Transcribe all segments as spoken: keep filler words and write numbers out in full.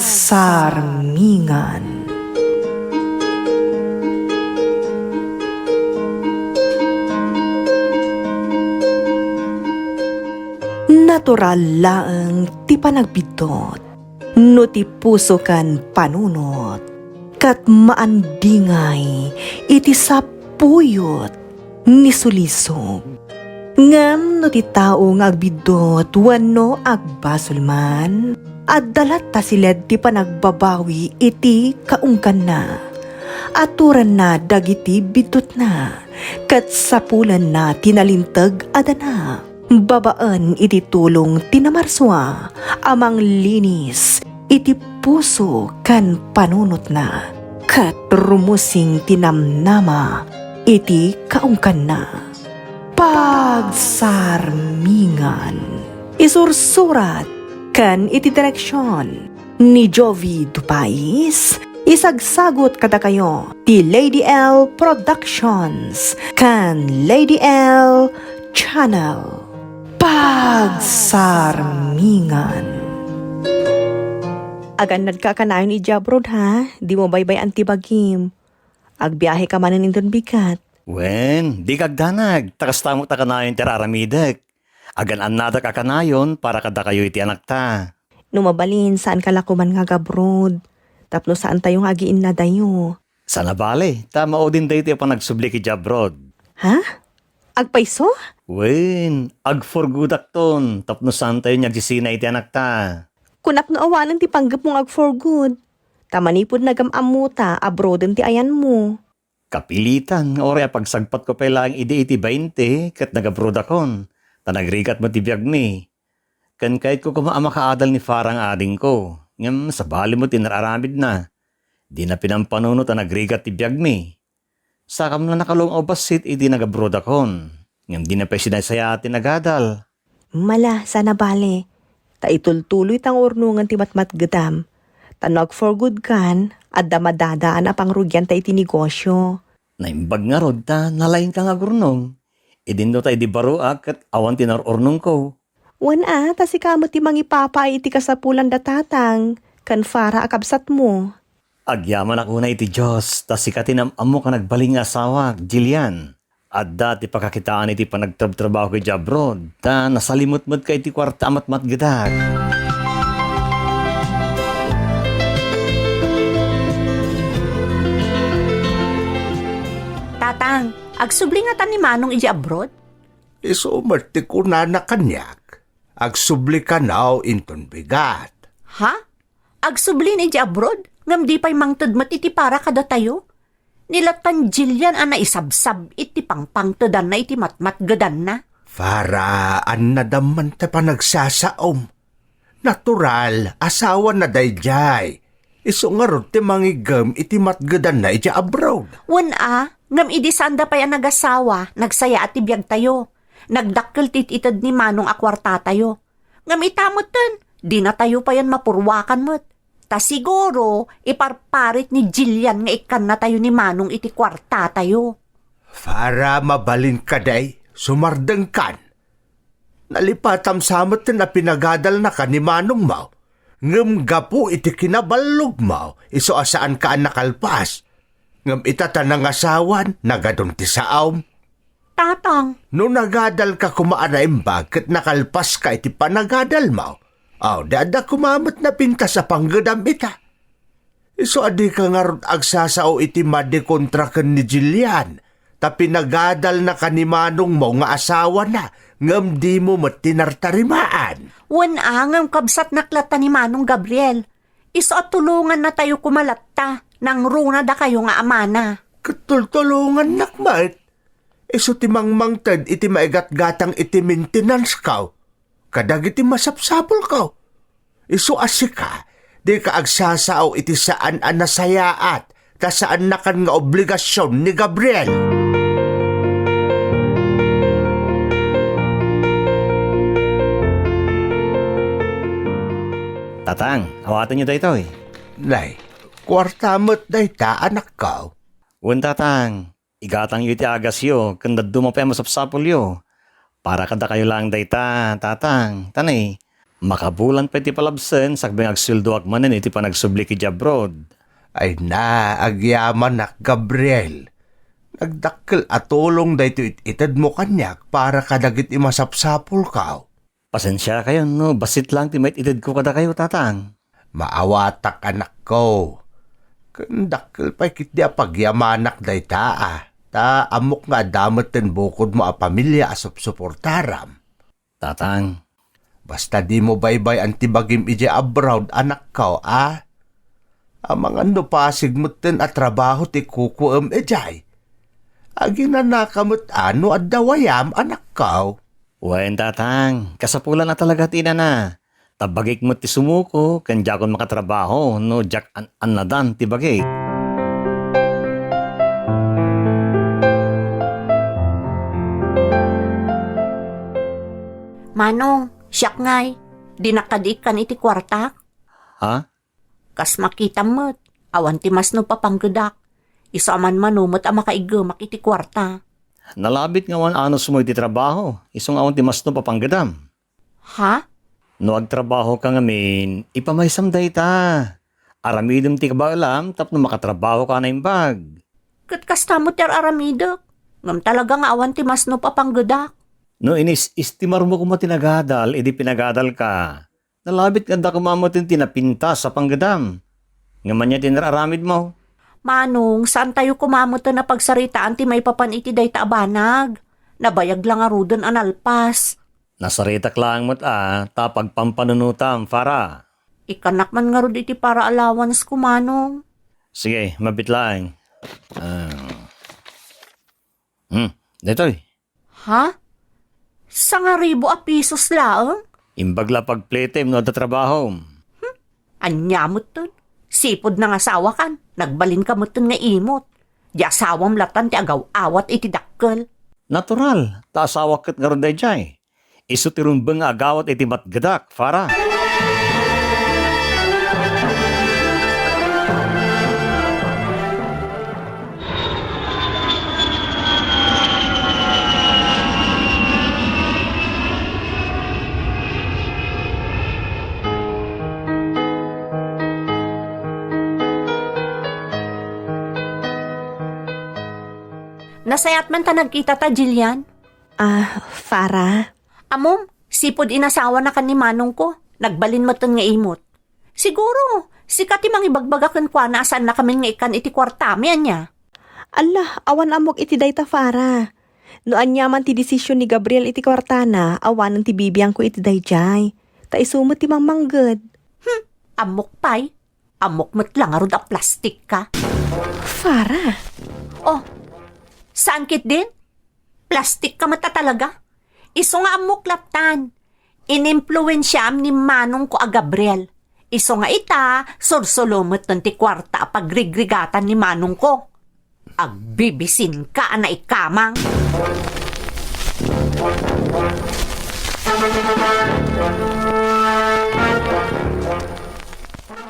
Pagsarmingan. Natural laeng ti panagbiddut no ti puso ken panunot, ket maandingay iti sapuyot ni sulisog. Ngem no ti tao nga agbiddut wenno agbasol man, adda latta siled ti panagbabawi iti kaungganna. Aturanna dagiti biddutna, ket sapulanna ti nalinteg a dana. Babaen iti tulong ti namarsua a manglinis iti puso ken panunotna, ket rumusing ti namnama iti kaungganna. Pagsarmingan. Isursurat ken iti direksion ni Jovi Dupais, isagsagut kadakayo ti Lady L Productions ken Lady L Channel. Pagsarmingan. Agannadka a kanayon idiay abroad, ha? Dimo baybay-an ti bagim. Agbiahe ka manen inton bigat. Wen, dika agdanag, ta kasta met a kanayon ti ar-aramidek. Agan-annadak a kanayon para kadakayo iti anakta. No mabalin, saanka la koman nga agabroad. Tapno saantayo nga agiinnadayo. Saan a bale, ta maudin daytoy a panagsublik idiay abroad. Ha? Agpayso? Wen, ag-for goodakton, tapno saantayo nga agsisina iti anakta. Kunak no awanen ti panggepmo nga ag-for good. Ta manipud nagam-ammota, abroaden ti ayanmo. Kapilitan nga uray a pagsagpatko pay laeng idi iti bainte ket nagabrodakon, ta nagrigat met ti biagmi. Ken kayatko koma a makaadal ni Farah nga adingko, ngem sabali met ti nar-aramidna. Dina pinampanunot a nagrigat ti biagmi. Sakam la nakalung-aw bassit idi nagabrodakon, ngem dina pay sinasaya ti nagadal. Mala, saan a bale. Ta itultuloyta nga urnongen ti matmatgedam. Ta no ag-for good kan, adda madadaan a pangrugianta iti negosyo. Naimbag ngarud ta nalaingka nga agurnong. Idinno ta idi baroak ket awan ti narurnongko. Wen a, ta sika met ti mangipapaay iti kasapulan da tatang, ken Farah a kabsatmo. Agyamanak unay iti Dios, ta sika ti nam-ammok a nagbalin nga asawak, Jillian. Adda ti pakakitaan iti panagtrabtrabahok idiay abroad, ta nasalimetmetka iti kuarta a matmatgedak. Tatang, agsubli ngata ni Manong idiay abroad? Isu met ti kunana kaniak, agsubli kano inton bigat. Ha? Agsublin idiay abroad, ngem di pay mangted met iti para kadatayo? Ni lattan Jillian a naisabsab iti pangpangtedanna iti matmatgedanna. Farah, annadam man ti panagsasaom. Natural, asawana daydiay. Isu ngarud ti mangiggem iti matgedanna idiay abroad. Wen a, ngem idi saanda pay a nagasawa, nagsayaat ti biagtayo. Nagdakkel ti it-ited ni Manong a kuartatayo. Ngem ita metten, dinatayo payen mapurruakan met. Ta siguro, iparparit ni Jillian nga ikkannatayo ni Manong iti kuartatayo. Farah, mabalin kadi, sumardengkan. Nalipatam sa metten a pinagadalnaka ni manongmo, ngem gapu iti kinaballogmo, isu a saanka a nakalpas. Ngem ita ta nangasawan, nagadun ti saom. Tatang. No nagadalka koma a naimbag ket nakalpaska iti panagadalmo, aw, di adda koma met napintas a panggedam ita. Isu a dika ngarud agsasao iti madi kontra ken ni Jillian, ta pinagadalnaka ni manongmo nga asawana, ngem dimo met tinartarimaan. Wen a, ngem kabsatnak latta ni Manong Gabriel. Isu a tulongannatayo koma latta, nangruna dakayo nga amana. Ket tultulongannak met. Isu ti mangmangted iti maigatgatang iti maintenance-ko kadagiti masapsapulko. Isu a sika, dika agsasao iti saan a nasayaat, ta saannakan nga obligasion ni Gabriel. Tatang, awatenyo daytoy. Nay, kuarta met dayta, anakko. Wen, Tatang. Igatangyo iti agasyo, ken dadduma pay a masapsapulyo. Para kadakayo laeng dayta, Tatang. Ta nay, Makabulan pay ti palabsen sakbay nga agsueldoak manen iti panagsubli idiay abroad. Ay na, agyamanak, Gabriel. Nagdakkel a tulong daytoy it-itedmo kaniak para kadagiti masapsapulko. Pasensiakayon no bassit laeng ti mait-itedko kadakayo, Tatang. Maawatak, anakko. Ken dakkel pay ketdi a pagyamanak dayta, a. Ta ammok nga adda metten bukodmo a pamilia a supsuportaram. Tatang. Basta dimo baybay-an ti bagim idiay abroad, anakko, a? Amangan no pasig metten a trabaho ti kukuem idiay. Aginanaka met a no adda wayam, anakko. Wen, Tatang, kasapulan a talaga ti inana. Ta bagik met ti sumuko ken diakon makatrabaho no diak an-annadan ti bagik. Manong, siak ngay, dinak kadi ikkan iti kuartak? Ha? Kas makitam met, awan ti masnop a panggedak. Isu a manmano met a makaiggemak iti kuarta. Nalabit nga awan anusmo iti trabaho, isu nga awan ti masnop a panggedam. Ha? No agtrabahoka ngamin, ipamaysam dayta. Aramidem ti kabaelam tapno makatrabahoka a naimbag. Ket kasta met ti ar-aramidek. Ngem talaga nga awan ti masnop a panggedak. No inis-estimarmo koma ti nagadal idi pinagadalka, nalabit nga adda koma metten ti napintas a panggedam. Ngem ania ti inar-aramidmo? Manong, saantayo koma metten a pagsaritaan ti maipapan iti dayta a banag. Nabayag la ngaruden a nalpas. Nasaritak laeng met a ta pagpampanunotam, Farah. Ikkannak man ngarud iti para allowance ko, Manong. Sige, mabiit laeng. Ah. Hmm, daytoy. Ha? Sangaribu a pisos laeng? Imbag la pagpletem no adda trabahom. Hmm? Ania metten? Sipud nangasawakan, nagbalinka metten nga imot. Di asawam latan ti agaw-awat iti dakkel. Natural, ta asawak ket ngarud daydiay. Isu ti rumbeng nga agawat iti matgedak, Farah. Nasayaat man ta nagkitata, Jillian. Ah, Farah? Ammom, sipud inasawana ken ni manongko, nagbalin metten nga imot. Siguro, sika ti mangibagbaga kenkuana a saannakamin nga ikkan iti kuartami, ania? Allah, awan ammok iti dayta, Farah. No ania man ti desision ni Gabriel iti kuartana, awanen ti bibiangko iti daydiay. Ta isu met ti mangmangged. Hmm, ammok pay. Ammok met la ngarud a plastikka. Farah! Oh, saan ketdin? Plastikka met a talaga? Isu nga ammok lattan. Inimpluensiaam ni manongko a Gabriel. Isu nga ita, sursulo metten ti kuarta a pagrigrigatam ni manongko. Agbibisinka a naikamang.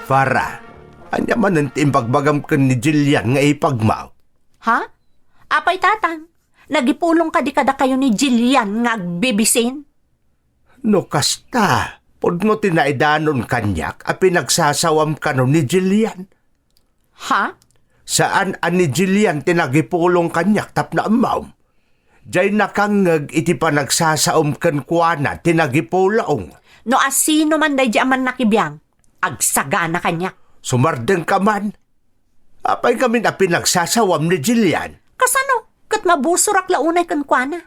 Farah, ania manen ti imbagbagam ken ni Jillian nga ipagmaw? Ha? Apay, Tatang? Nagipulong kadi kadakayo ni Jillian nga agbibisin? No kasta, pudno ti naidanon kaniak a pinagsasawam kano ni Jillian. Ha? Saan a ni Jillian ti nagipulong kaniak tapno ammom. Diay nakangngeg iti panagsasaom kenkuana ti nagipulong. No asino man daydi a mannakibiang, agsagana kaniak. Sumardengka man. Apay ngamin a pinagsasawam ni Jillian? Kasano? Ket mabusorak la unay kenkuana.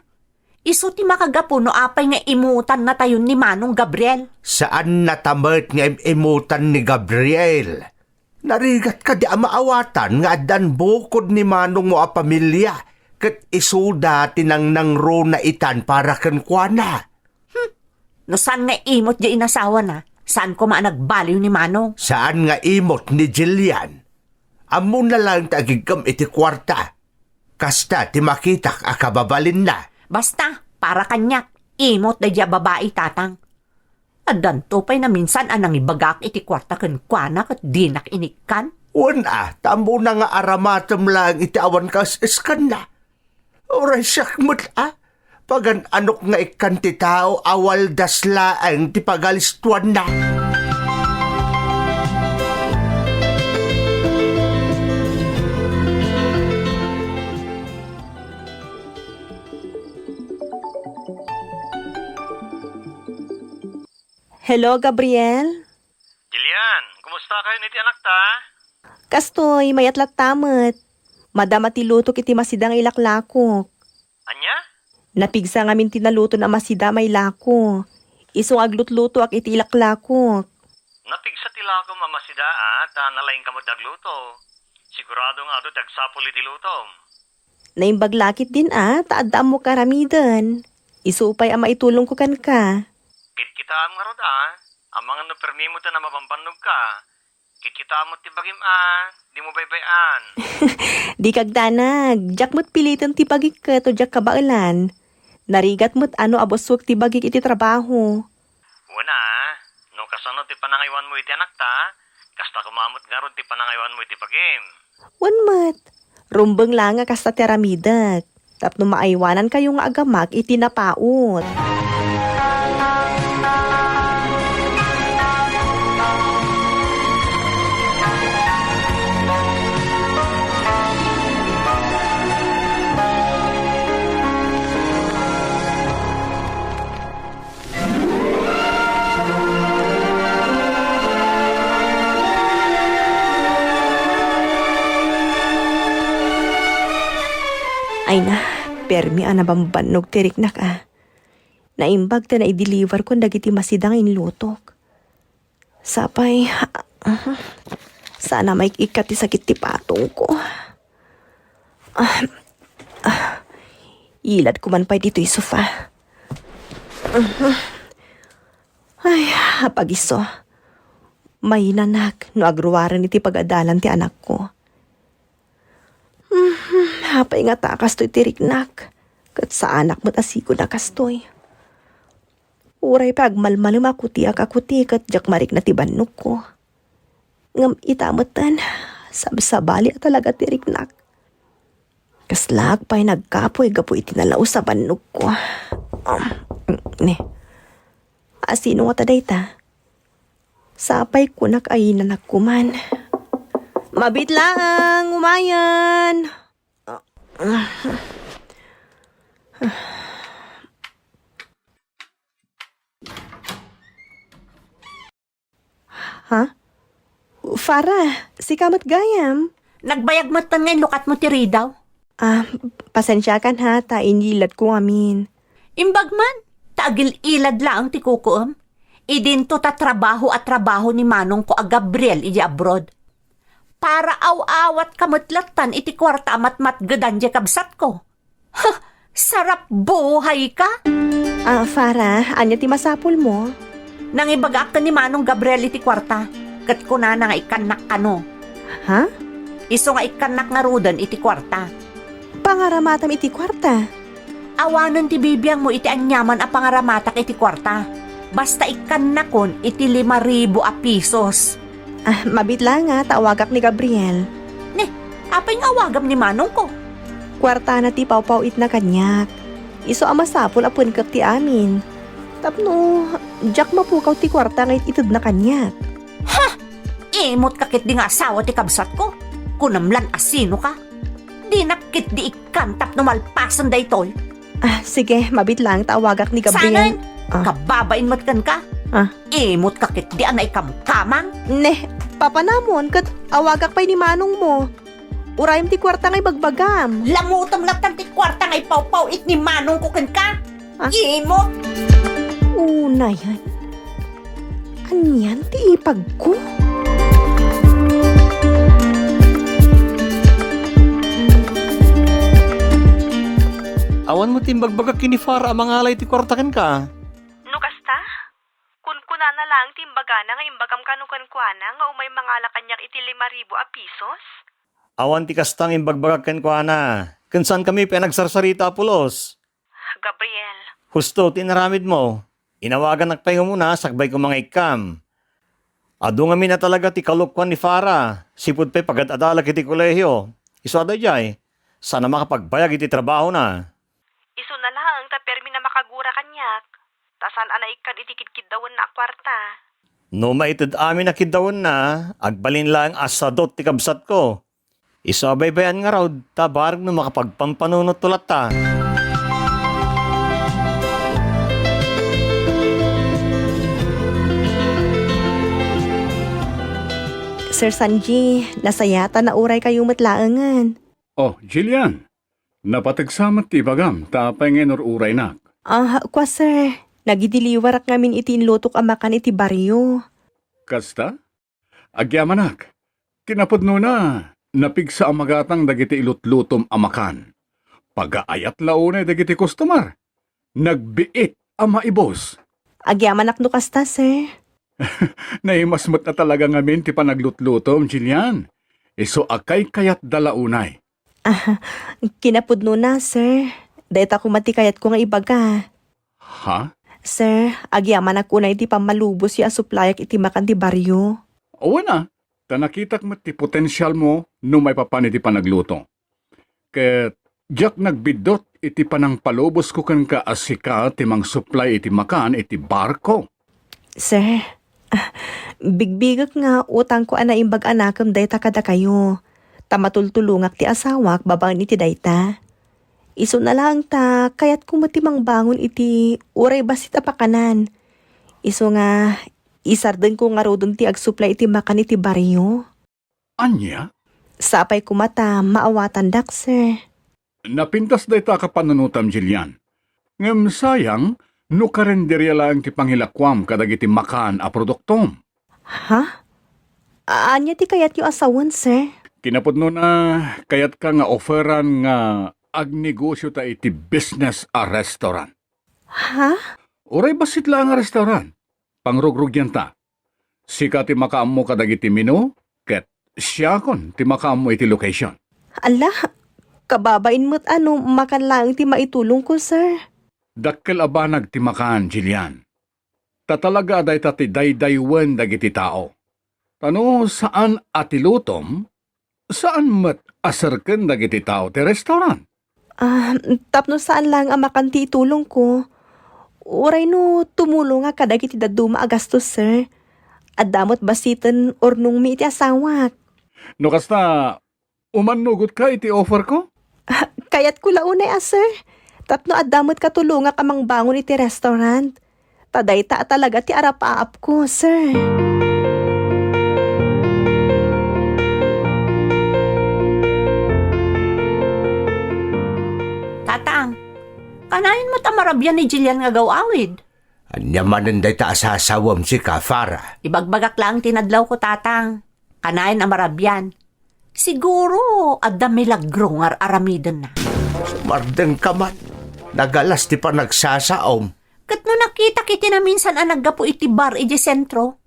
Isu ti makagapu no apay nga imutannatayon ni Manong Gabriel. Saannata met nga im-imutan ni Gabriel. Narigat kadi a maawatan nga addan bukod ni manongmo a pamilia, ket isuda ti nangnangruna itan para kenkuana. Hmm. No saan nga imot diay inasawana, saan koma a nagbaliw ni Manong. Saan nga imot ni Jillian. Ammona laeng ti agiggem iti kuarta. Kasta ti makitak a kababalinna. Basta, para kaniak, imot daydiay a babai, Tatang. Addanto pay naminsan a nangibagak iti kuarta kenkuana ket dinak inikkan. Wen a, ta ammona nga aramatem laeng iti awan kaes-eskanna. Uray siak met a, Pagan-anok nga ikkan ti tao a waldas laeng ti pagalistuanna. Hello, Gabriel? Jillian, kumusta kayon iti anakta? Kastoy, mayat latta met. Madama ti lutok iti masida nga ilaklakok. Ania? Napigsa ngamin ti nalutona a masida a mailako. Isu nga aglutlutoak iti ilaklakok. Napigsa ti lakom a masida, a, ta nalaingka met agluto. Sigurado nga adu ti agsapul iti lutom. Naimbag la ketdin a, ta adda ammok nga aramiden. Isu pay a maitulongko kenka. Kitkitaem ngarud a, amangan no permi met a mabambannogka. Kitkitaem met ti bagim a, dimo baybay-an. Dika agdanag, diak met piliten ti bagik ket no diak kabaelan. Narigat met a no abusuek ti bagik iti trabaho. Wen a, no kasano ti panangaywanmo iti anakta, kasta koma met ngarud ti panangaywanmo iti bagim. Wen met, rumbeng la nga kasta ti aramidek, tapno maaywanankayo nga agamak iti napaut. Ay na, permi a nabambannog ti riknak a. Naimbag ta naideliverkon dagiti masida nga inlutok. Sapay, ah, saan a maik-ikkat ti sakit ti patongko. Ah, ah, iladko man pay ditoy sofa. Ay, apagiso. Mainanak no agruaren iti pagadalan ti anakko. Mhm, apay ngata a kastoy ti riknak? Ket saanak met a sigud a kastoy. Uray pay agmalmalem a kutiak a kuti ket diak marikna ti bannogko. Ngem ita metten, sabsabali a talaga ti riknak. Kaslaak pay nagkapuy gapu iti nalaus a bannogko. Um, ne. A, sino ngata dayta? Sapay kunak a inanakko man. Mabiit laeng, umayen! Ha? Farah, sika met gayam? Nagbayag metten nga inlukatmo ti ridaw. Ah, pasensiakan ha, ta iniladko ngamin. Imbag man, ta agil-ilad laeng ti kukuem. Idinto ta trabaho a trabaho ni manongko a Gabriel idi abroad. Para aw-awatka met lattan iti kuarta a matmatgedan diay kabsatko. Huh! Sarap buhay ka! Ah, Farah, ania ti masapulmo? Nangibagaak ken ni Manong Gabriel iti kuarta, ket kunana nga ikkannak kano. Ha? Isu nga ikkannak ngaruden iti kuarta. Pangaramatam iti kuarta? Awanen ti bibiangmo iti aniaman a pangaramatak iti kuarta. Basta ikkannakon iti lima ribu a pisos. Ah, mabiit laeng ta awagak ni Gabriel. Ne, apay nga awagam ni manongko? Kuartana ti pawpaw-itna kaniak. Isu a masapul a penkek ti amin. Tapno diak mapukaw ti kuarta nga it-itedna kaniak. Ha! Imot ka ketdi nga asawa ti kabsatko? Kunam lan a sino ka? Dinak ketdi ikkan tapno malpasen daytoy. Ah, sige, mabiit laeng ta awagak ni Gabriel. Sanen? Ah. Kababain met kenka? Ah. Imot ka ketdi a naikamkamang? Ne, papanamon ket awagak pay ni manongmo. Urayem ti kuarta nga ibagbagam. Lamutem lattan ti kuarta nga ipawpaw-it ni manongko kenka. Ah. Imot! Unayen. Anian ti ipagko? Awan met ti imbagbagak ken ni Farah a mangala iti kuarta kenka. No kasta, kunkunana laeng ti imbagana nga imbagam kano kenkuana nga umay mangala kaniak iti lima ribu a pisos? Awan ti kasta nga imbagbagak kenkuana. Ken saankami pay a nagsarsarita a pulos. Gabriel. Husto ti inaramidmo. Inawaganak pay nga umuna sakbay koma nga ikkam. Adu ngamin a talaga ti kalukkuan ni Farah, sipud pay pagad-adalak iti kolehio. Isu a daydiay, saan a makapagbayag iti trabahona. Isuna laeng ta permi a makagura kaniak. Ta saan a naikkan iti kidkiddawenna a kuarta. No maited amin a kiddawenna, agbalin laeng a sadut ti kabsatko. Isu a baybay-an ngarud, ta barek no makapagpampanunotto latta. Sir Sanji, nasayaat a nauraykayo met laengen. Oh, Jillian, napategsa met ti ibagam, ta apay nga inur-uraynak? Ah, kua, sir. Nagidiliwarak ngamin iti inlutok a makan iti barrio. Kasta? Agyamanak. Kinapudnona, napigsa a magatang dagiti ilutlutom a makan. Pagaayat la unay dagiti customer. Nagbiit a maibus. Agyamanak no kasta, sir. Naimas met a talaga ngamin ti panaglutlutom, Jillian. Isu a kaykayatda la unay. Ah, kinapudnona, sir. Dayta koma ti kayatko nga ibaga. Ha? Sir, agyamanak unay ti pammalubosyo a suplayak iti makan ti barrio. Wen a, ta nakitak met ti potensialmo no maipapan iti panagluto. Ket diak nagbiddut iti panangpalubosko kenka a sika ti mangsuplay iti makan iti barko. Sir, ah, bigbigek nga utangko a naimbag a nakem dayta kadakayo, ta matultulongak ti asawak babaen iti dayta. Isuna laeng ta kayatko met ti mangbangon iti uray bassit a pakanan. Isu nga, isardengko ngaruden ti agsuplay iti makan iti barrio. Ania? Sapay koma ta maawatandak, sir. Napintas dayta a kapanunotam, Jillian. Ngem sayang no karinderia laeng ti pangilakuam kadagiti makan a produktom. Ha? Ania ti kayatyo a sawen, sir? Kinapudnona, kayatka nga offeran nga agnegosyo ta iti business a restaurant. Ha? Uray bassit laeng a restaurant. Pangrugrugianta. Sika ti makaammo kadagiti menu, ket siakon ti makaammo iti location. Ala, kababain met a no makan laeng ti maitulongko, sir. Dakkel a banag ti makan, Jillian. Ta talaga a dayta ti daydaywen dagiti tao. Ta no saan a ti lutom, saan met a serken dagiti tao ti restaurant. Ah, tapno saan laeng a makan ti itulongko, uray no tumulongak kadagiti dadduma a gastos, sir. Adda met bassiten urnongmi iti asawak. No kasta, umannugotka iti offerko? Ah, kayatko la unay a, sir. Tapno adda met katulongak a mangbangon iti restaurant. Ta dayta a talaga ti arapaapko, sir. Tatang, kanayon met a marabian ni Jillian nga agaw-awid? Ania manen dayta a sasawem sika, Farah? Ibagbagak laeng ti nadlawko, Tatang. Kanayon a marabian. Siguro, adda milagro nga ar-aramidenna. Sumardengka man. Nagalas ti panagsasaom. Ket no nakitak iti naminsan a naggapu iti bar idiay sentro,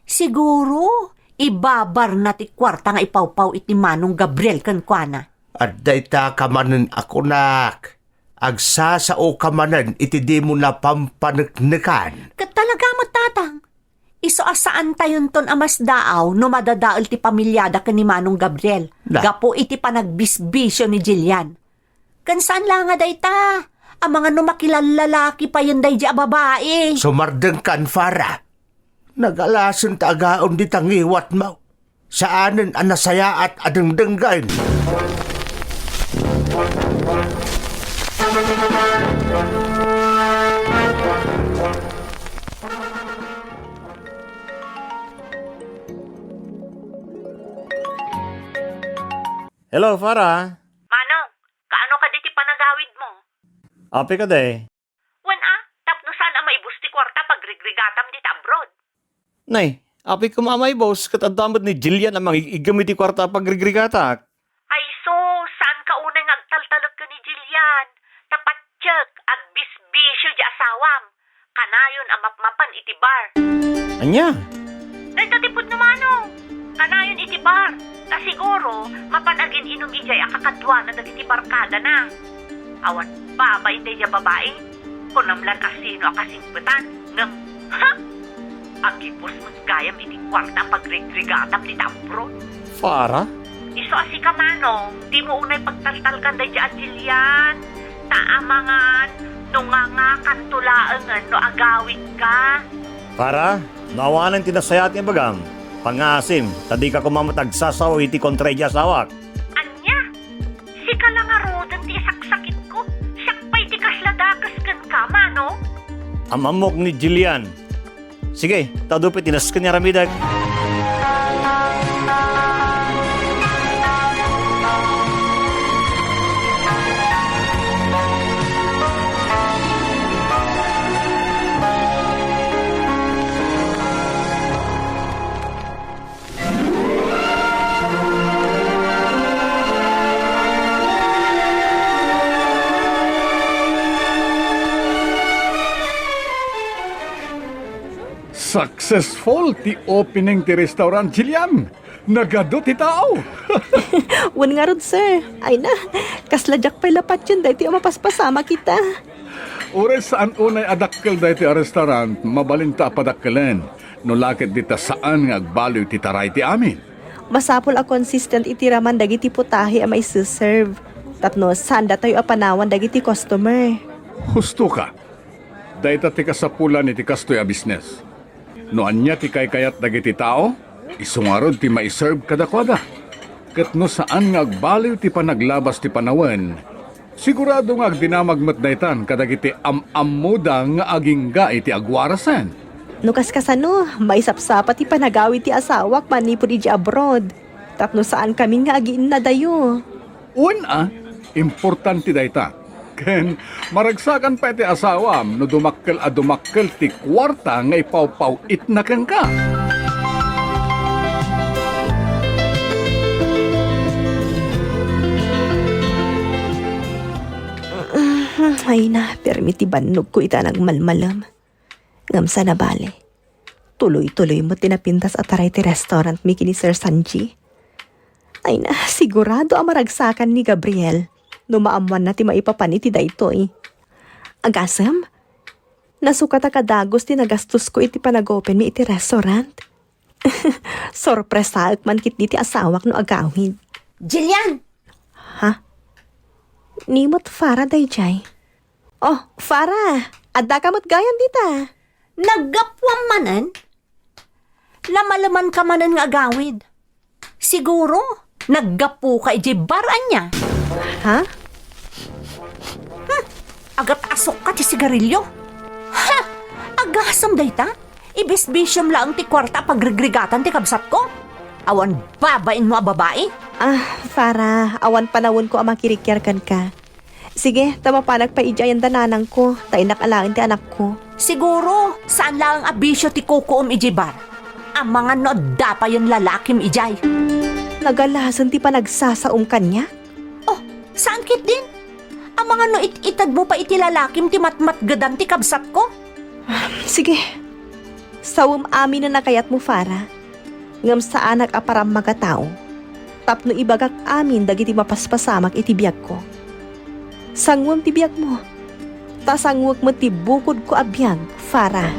siguro, ibabarna ti kuarta nga ipawpaw iti Manong Gabriel kenkuana. Adda ita ka manen a kunak. Agsasaoka manen iti dimo napampaneknekan. Ket talaga met, Tatang. Isu a saantayonton a masdaaw no madadael ti pamiliada ken ni Manong Gabriel Na. gapu iti panagbisbisio ni Jillian. Ken saan la nga dayta, amangan no makilallalaki payen daydi a babai. Sumardengkan, Farah. Nagalasen ta agaon dita ngiwatmo. Saanen a nasayaat a dengdenggen. Hello, Farah. Manong, kaano kadi ti panagawidmo? Api kadi? Wen a, tapno saan a maibus ti kuarta pagrigrigatam dita abroad. Nay, api koma a maibus ket adda met ni Jillian a mangig-iggem iti kuarta a pagrigrigatak. Ay sus, saanka unay nga agtaltalek ken ni Jillian. Ta patiek, agbisbisio di asawam. Kanayon a mapmapan iti bar. Ania? Dayta ti pudno, Manong. Kanayon iti bar. Ta siguro, mapan agin-inum idiay a kakaduana dagiti barkadana. Awan babain daydiay a babai. Kunam lan a sino a kasingpetan. Ngem, ha? Agibus met gayam iti kuarta a pagrigrigatam dita abroad. Farah? Isu a sika, Manong, dimo unay pagtaltalkan daydiay a Jillian. Ta amangan no ngangakanto laengen no agawidka. Para, no awanen ti nasayaat nga ibagam, pangngaasim, ta dika koma met agsasao iti kontra iti asawak. Ania? Sika la ngaruden ti isaksakitko? Siak pay ti kasla dakes kenka, mano? Am-ammok ni Jillian. Sige, ta adu pay ti nasken nga aramidek. Successful ti opening ti restaurant, Jillian. Nagadu ti tao. Wen ngarud, sir. Ay na, kasla diak pay la patien daytoy a mapaspasamak ita. Uray saan unay a dakkel daytoy a restaurant, mabalinta a padakkelen. No la ket dita saan nga agbaliw ti taray ti amin. Masapul a consistent iti raman dagiti putahe a maisuserve. Tapno saan datayo a panawan dagiti customer. Husto ka. Dayta ti kasapulan iti kastoy a business. No ania ti kaykayat dagiti tao, isu ngarud ti maiserve kadakuada. Ket no saan nga agbaliw ti panaglabas ti panawen, sigurado nga agdinamag met daytan kadagiti am-ammoda nga agingga iti aguarasen. No kaskasano, maisapsapa ti panagawid ti asawak manipud idiay abroad. Tapno saan kami nga agiinnadayo. Wen a, importante dayta. Ken maragsakan pay ti asawam no dumakkel a dumakkel ti kuarta nga ipawpaw-itna kenka. Ay na, permi ti bannogko ita nagmalmalem. Ngem saan a bale, tuloy-tuloy met ti napintas a taray ti restaurant mi ken ni Sir Sanji. Ay na, sigurado a maragsakan ni Gabriel no maammoanna ti maipapan iti daytoy. Agasem, nasukat a kadagus ti nagastosko iti panag-open mi iti restaurant. Sorpresaek man ketdi ti asawak no agawid. Jillian! Ha? Ni met Farah daydiay? Oh, Farah, addaka met gayam dita. Naggapuam manen? Namalemanka manen nga agawid. Siguro, naggapuka idiay bar ania? Ha? Hmm, agat-asokka ti sigarilio. Ha! Agasem dayta? Ibisbisiom laeng ti kuarta a pagrigrigatan ti kabsatko? Awan babainmo a babai? Ah, Farah, awan panawenko a makirikiar kenka. Sige, ta mapanak pay idiay ayan da nanangko, ta innak alaen ti anakko. Siguro, saan laeng a bisio ti kukuom idiay bar. Amangan no adda payen lalakim idiay. Nagalasen ti panagsasaom kaniak? Oh, saan ketdin? Amangan no it-itedmo pay iti lalakim ti matmatgedan ti kabsatko? Sige. Sawem aminen a kayatmo, Farah. Ngem saanak a parammaga tao tapno ibagak amin dagiti mapaspasamak iti biagko. Sanguem ti biagmo, ta sanguek met ti bukodko a biag, Farah.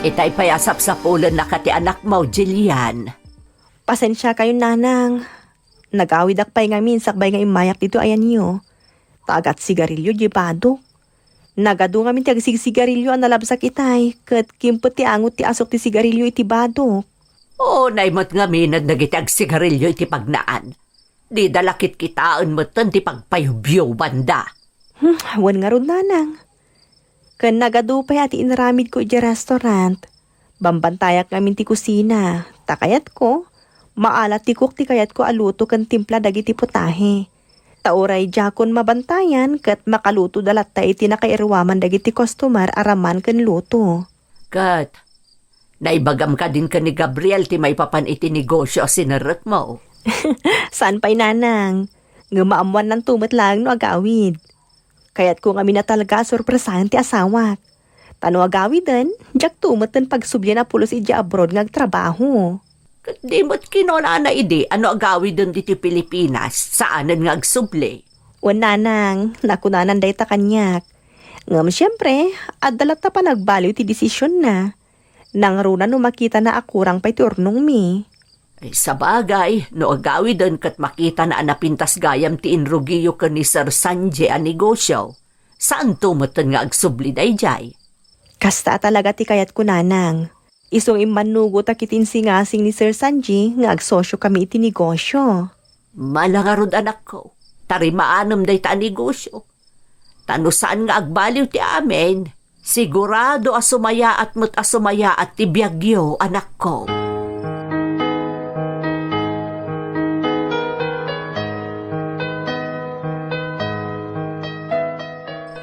Itay pay a sapsapulennaka ti anakmo, Jillian. Pasensiakayon, nanang. Nagawidak pay ngamin sakbay nga immayak ditoy ayanyo. Ta agat-sigarilio diay badok. Nagadu ngamin ti agsigsigarilio a nalabsak itay, ket kimpet ti angot ti asuk ti sigarilio iti badok. Unay met ngamin dagiti agsigarilio iti pagnaan. Dida la kitkitaen metten ti pagpayubyubanda. Hmm, wen ngarud, nanang. Ken nagadu pay a ti inaramidko idiay restaurant. Bambantayak ngamin ti kusina, ta kayatko, maala ti cook ti kayatko a luto ken timpla dagiti putahe. Ta uray diakon mabantayan ket makalutoda latta iti nakairuaman dagiti customer a raman ken luto. Ket, naibagam kadin ken ni Gabriel ti maipapan iti negosio a sinerrekmo? Saan pay, nanang. Ngem maammoannanto met laeng no agawid. Kayatko ngamin a talaga a sorpresaen ti asawak. Ta no agawiden, diakto metten pagsublian a pulos idiay abroad nga agtrabaho. Ket di met kinunana idi a no agawiden ditoy Pilipinas, saanen nga agsubli? Wen, nanang, nakunanan dayta kaniak. Ngem siempre, adda latta panagbaliw ti desisionna. Nangruna no makitana a kurang pay ti urnongmi. Sabagay, no agawiden ket makitana a napintas gayam ti inrugiyo ken ni Sir Sanji a negosio, saanto metten nga agsubli daydiay. Kasta a talaga ti kayatko, Nanang. Isu nga immannugotak iti insingasing ni Sir Sanji nga agsosyokami iti negosio. Mala ngarud, anakko, tarimaanem dayta a negosio. Ta no saan nga agbaliw ti amin, sigurado a sumayaat met a sumayaat ti biagyo, anakko.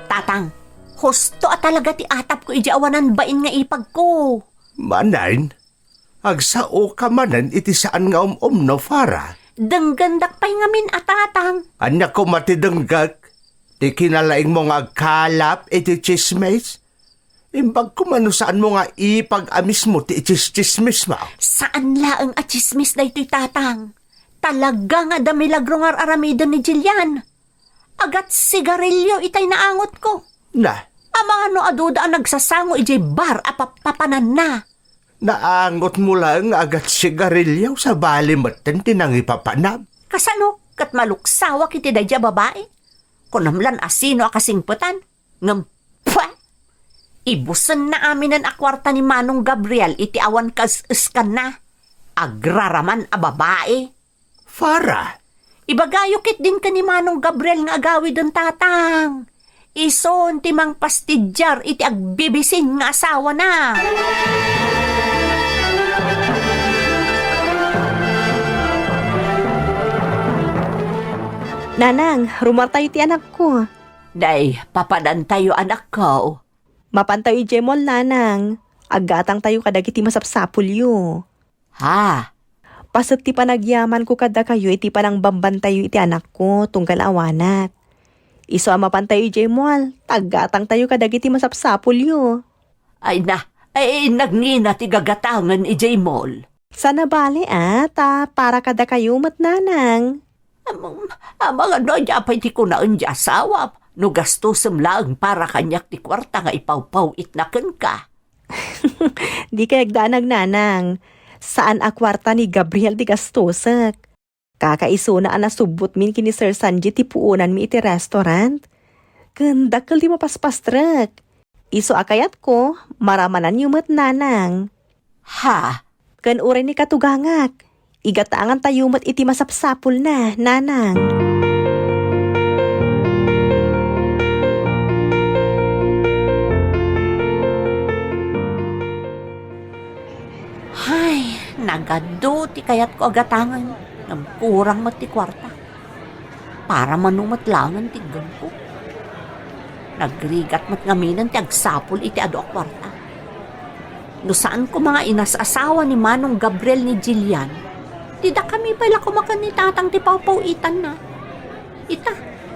Tatang, husto a talaga ti atapko idiay awanan bain nga ipagko. Manen, agsaoka manen iti saan nga um-umno, Farah. Denggendak pay ngamin a, Tatang. Ania koma ti denggek? Ti kinalaingmo nga agkalap iti tsismis? Imbag koma no saanmo nga ipag a mismo ti itsistsismismo. Saan laeng a tsismis daytoy, Tatang. Talaga nga adda milagro nga ar-aramiden ni Jillian. Agat sigarilyo itay naangotko. Na? Amangan no aduda a nagsasango idiay bar a pappapananna. Naangotmo laeng nga agat sigarilyo, sabali metten ti nangipapanam. Kasano? Ket maluksawak iti daydiay a babai. Kunam lan a sino a kasingpetan. Ngem, pwe! Ibusenna aminen a kuarta ni Manong Gabriel iti awan kaes-eskanna. Agraraman a babai. Farah! Ibagayo ketdin ken ni Manong Gabriel nga agawiden, Tatang. Isun ti mangpastidiar iti agbibisin nga asawana. Nanang, rumartayo ti anakko. Nay, papadantayo, anakko. Mapantayo idiay mall, Nanang. Aggatangtayo kadagiti masapsapulyo. Ha? Paset ti panagyamanko kadakayo iti panangbambantayo iti anakko tunggal awanak. Isu a mapantayo idiay mall, aggatangtayo kadagiti masapsapulyo. Ay na, ay, nagngina ti gagatangen idiay mall. Sana bale, a, ta para kadakayo met, Nanang. Am-, amangan no ania pay ti kunaen ti asawam, no gastosem laeng para kaniak ti kuarta nga ipawpaw-itna kenka. Di kayagdanag, Nanang. Saan a kuarta ni Gabriel ti gastosek. Kakaisuna a nasubbotmin ken ni Sir Sanji ti puonanmi iti restaurant. Ken dakkel ti mapaspastrek. Isu a kayatko, maramananyo met, Nanang. Ha? Ken uray ni katugangak, igatangantayo met iti masapsapulna, Nanang. Hay, nagadu ti kayatko a gatangen, ngem kurang met ti kuarta. Para mano met laengen ti iggemko. Nagrigat met ngaminen ti agsapul iti adu a kuarta. No saan koma nga inas-asawa ni Manong Gabriel ni Jillian, ti dakami pay la koma ken ni Tatang ti pawpaw-itanna. Ita,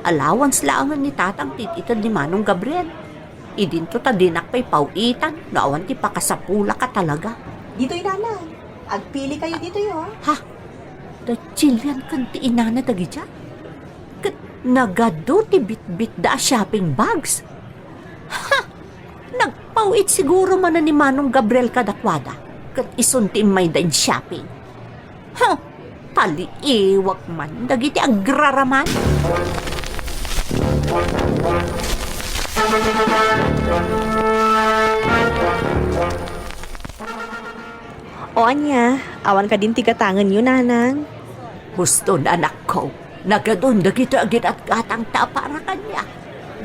allowance laengen ni Tatang ti ited ni Manong Gabriel. Idinto ta dinak pay paw-itan no awan ti pakasapulak a talaga. Ditoy, Nanang. Agpili kayo ditoy, oh. Ha? Da Jillian ken ti inana dagidiay? Ket nagadu ti bitbitda a shopping bags? Ha! Nagpaw-it siguro manen ni Manong Gabriel kadakuada, ket isun ti immayda in shopping. Ha! Taliiwak man dagiti agraraman. O ania, awan kadin ti gatangenyo, Nanang? Huston, anakko. Nagadun dagitoy a ginatgatangta a para kaniak.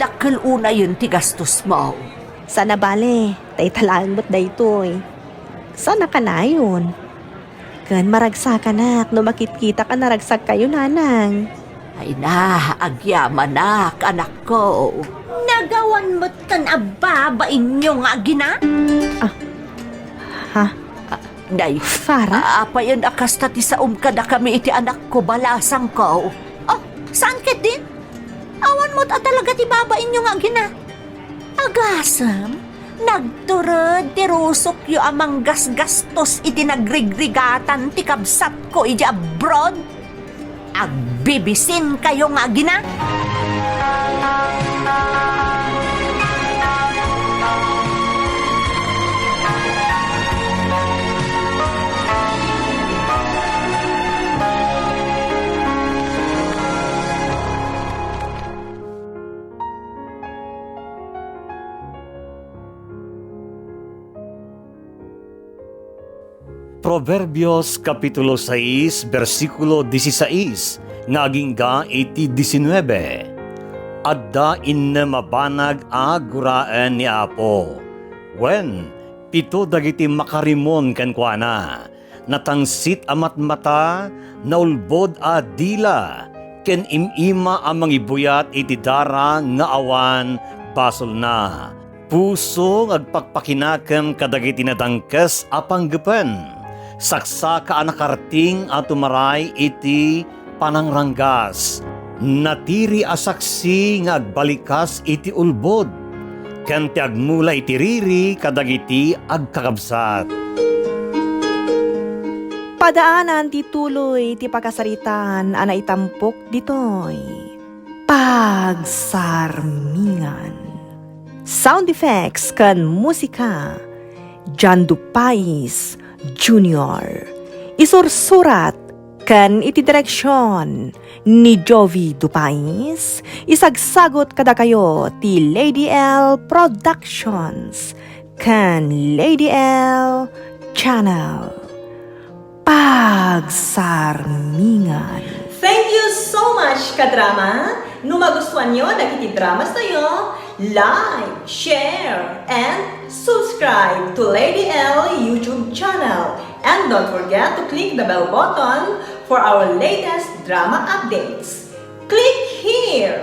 Dakkel unayen ti gastosmo. Sana bale, dayta laeng met daytoy. Sana kanayon. Ken maragsakanak no makitkitak a naragsak kayo, Nanang. Ay na, agyamanak, anakko. Nagawan met ken a babainyo nga agina? Ah. Ha? Ah, day. Farah? Ah, apayen a kasta ti saom kadakami iti anakko, balasangko. Oh, saan ketdin? Awan met a talaga ti babainyo nga agina. Agasem, nagtured ti rusokyo a manggasgastos iti nagrigrigatan ti kabsatko iti abroad. Agbibisin kayo nga agina. Proverbios Kapitulo sais, bersikulo disisais nga agingga iti disinuebe. Adda innem a banag a guraen ni Apo. Wen, pito dagiti makarimon kenkuana. Natangsit a matmata, naulbod a dila, ken im-ima a mangibuyat iti dara nga awan basolna. Puso nga agpakpakinakem kadagiti nadangkes a panggepen, saksaka a nakarting a tumaray iti panangranggas, natiri a saksi nga agbalikas iti ulbod, ken ti agmula iti riri kadagiti agkakabsat. Padaanan ti tuloy ti pakasaritaan a naitampok ditoy. Pagsarmingan. Sound effects ken musika, John Dupais Junior. Isursurat ken iti direksion ni Jovi Dupais, isagsagut kadakayo ti Lady L Productions ken Lady L Channel. Pagsarmingan. Thank you so much, kadrama. No magustuhan nyo dagiti dramas tayo, like, share, and subscribe to Lady L YouTube channel. And don't forget to click the bell button for our latest drama updates. Click here!